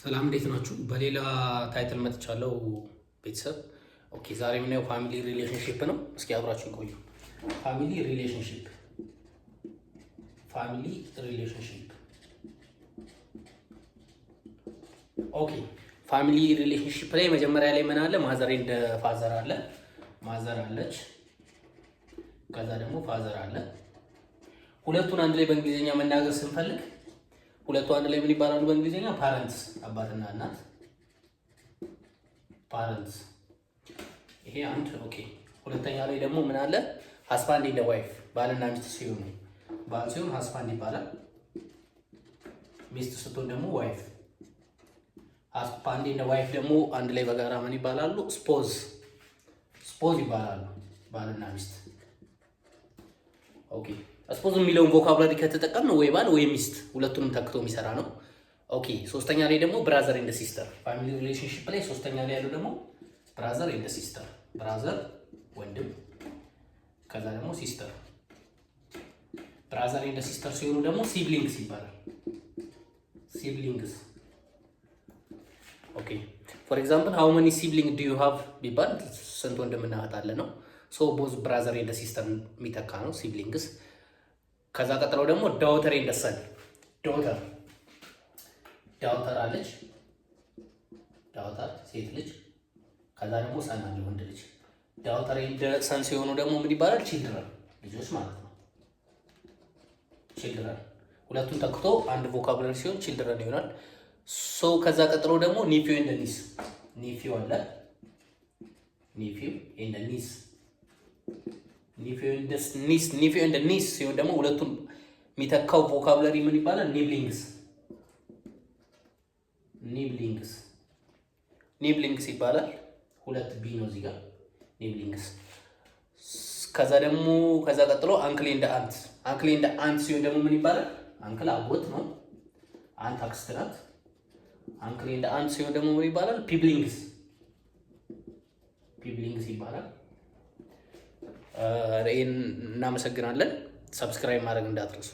ሰላም፣ እንዴት ናችሁ? በሌላ title መጥቻለሁ ቤተሰብ። Okay፣ ዛሬ የምናየው family relationship ነው። እስኪ አብራችሁን ቆዩ። Family relationship፣ family relationship። Okay፣ family relationship ላይ መጀመሪያ ላይ ምን አለ? Mother and father አለ። Mother አለች፣ ከዛ ደግሞ father አለ። ሁለቱን አንድ ላይ በእንግሊዝኛ መናገር ስንፈልግ ሁለቱ አንድ ላይ ምን ይባላሉ በእንግሊዝኛ? Parents፣ አባትና እናት parents። ይሄ አንድ፣ okay። ሁለተኛ ላይ ደግሞ ምን አለ? Husband and wife፣ ባልና ሚስት ሲሆኑ፣ ባል ሲሆን husband ይባላል። ሚስት ስትሆን ደግሞ wife። Husband and wife ደግሞ አንድ ላይ በጋራ ምን ይባላሉ? Spouse፣ spouse ይባላሉ ባልና ሚስት። Okay፣ spouse የሚለውን vocabulary ከተጠቀምን ወይ ባል ወይ ሚስት ሁለቱንም ተክቶ የሚሰራ ነው። Okay፣ ሶስተኛ ላይ ደግሞ brother and sister። Family relationship ላይ ሶስተኛ ላይ ያለው ደግሞ brother and sister። Brother ወንድም፣ ከዛ ደግሞ sister። Brother and sister ሲሆኑ ደግሞ siblings ይባላል። Siblings። Okay፣ for example, "How many sibling do you have?" ቢባል ስንት ወንድምና እህት አለ ነው። So both brother and sister የሚተካ ነው siblings። ከዛ ቀጥለው ደግሞ daughter and son። Daughter፣ daughter አለች፣ daughter ሴት ልጅ፣ ከዛ ደግሞ son አለ፣ ወንድ ልጅ። Daughter and son ሲሆኑ ደግሞ ምን ይባላል? Children፣ ልጆች ማለት ነው። Children ሁለቱን ተክቶ አንድ vocabulary ሲሆን children ይሆናል። So ከዛ ቀጥሎ ደግሞ nephew and niece። Nephew አለ፣ nephew and niece፣ nephew and niece። Nephew and niece ሲሆን ደግሞ ሁለቱን የሚተካው vocabulary ምን ይባላል? Niblings፣ niblings፣ niblings ይባላል። ሁለት B ነው እዚህ ጋር፣ niblings። ከዛ ደግሞ ከዛ ቀጥሎ uncle and aunt። Uncle and aunt ሲሆን ደግሞ ምን ይባላል? Uncle አጎት ነው። Aunt አክስት ናት። Uncle and aunt ሲሆን ደግሞ ምን ይባላል? Piblings፣ piblings ይባላል። ይህን እናመሰግናለን። Subscribe ማድረግ እንዳትረሱ።